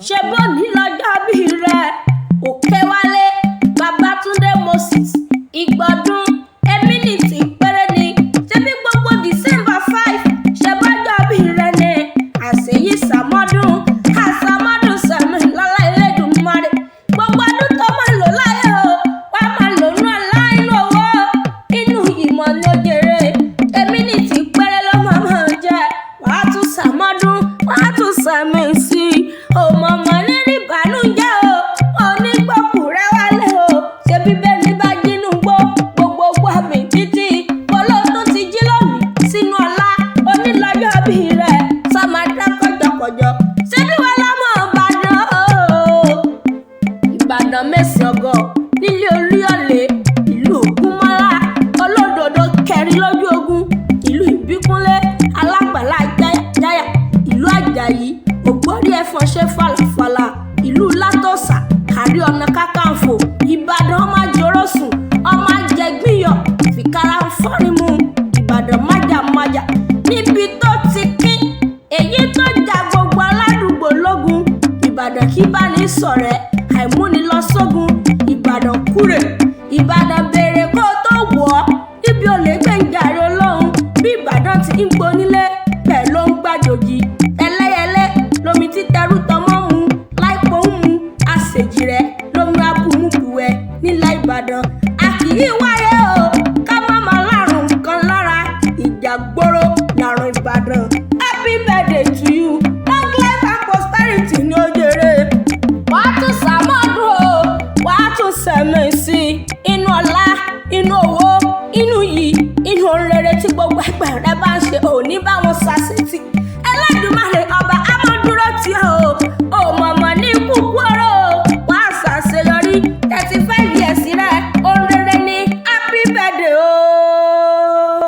Ṣe bó ní lọ́jọ́ bí rẹ̀? Òkèwálé Babátúndé Moses, ìgbọ̀dún èmi ní ti péré ni. Ṣebí gbogbo December 5 ṣe bọ́jọ́ bí rẹ̀ ni? Àṣeyí sàmọ́dún, àsàmọ́dún sẹ̀mí lọ́lá Elédùmarè. Gbogbo ọdún tó máa lò láyé o, wàá máa lò nú ọlá, inú owó, inú ìmọ̀ ni ó jèrè. Èmi ní ti péré ló máa máa jẹ. Wàá tún sàmọ́dún, wàá tún sẹ̀mí sí i. Òmọ̀mọ̀ nínú ìbànújẹ́ o, onígbọ̀kú rẹ wálé o. Ṣebí bẹ́ẹ̀ ní bá jínú gbó, gbogbo àmì títí. Olóòtú ti jí lónìí sínú ọlá, onílọ́jọ́ bí rẹ̀, sọ́mọdé kọjọkọjọ. Ṣebí wọn lọ́mọ Ìbàdàn o? Ìbàdàn mẹ́sàn ọgọ́ nílé Olúyọ̀lé, ìlú Ògúnmọ́lá olódodo kẹrin lójú ogun, ìlú Ìbíkúnlé alágbàlá jáyà, ìlú Àjàyí ògbórí ẹ̀fọ́nṣẹ́ falafala, ìlú Látọ̀sà Ààrẹ Ọ̀nà Kakanfò. Ìbàdàn ọmọ àjọrọ̀sùn, ọmọ àjẹgbìyọ̀ fìkàrà ń fọ́nrín mu. Ìbàdàn májàmájà níbi tó ti kín èyí tó ja gbogbo aládùúgbò lógun. Ìbàdàn kí bá ní ṣọ̀rẹ́ àìmúnilọ́sógun. Ìbàdàn kúrè, Ìbàdàn béèrè kó tó wọ̀ ọ́ níbi olè gbẹ̀ǹjàre olóhùn. Bí Ìbàdàn ti ń gbonílé bẹ́ẹ̀ ló ń gbàjòjì. Ẹlẹ́yẹlé lomi títẹrú tọmọ mu láìpọ̀ ń mu, àṣejì rẹ̀ lomi abùmùbùwẹ̀ nílẹ̀ Ìbàdàn. A kì í wáyé o ká má má lárùn kan lára. Ìjà gbòòrò làrùn Ìbàdàn. Happy birthday to you, long life and prosperity ní ó jèrè. Wàá tún sàmọ́dún o, wàá tún sẹ̀mí sí i, inú ọlá, inú owó, inú yìí, inú ohun rere tí gbogbo ẹgbẹ́ rẹ bá ń ṣe, òní bá wọn ṣàṣetì. Ẹlẹ́dùmarè ọba á máa dúró tì ọ́ o, ò mọ̀mọ́ ní kúkú ọ̀rọ̀ o, wàá ṣàṣeyọrí. 35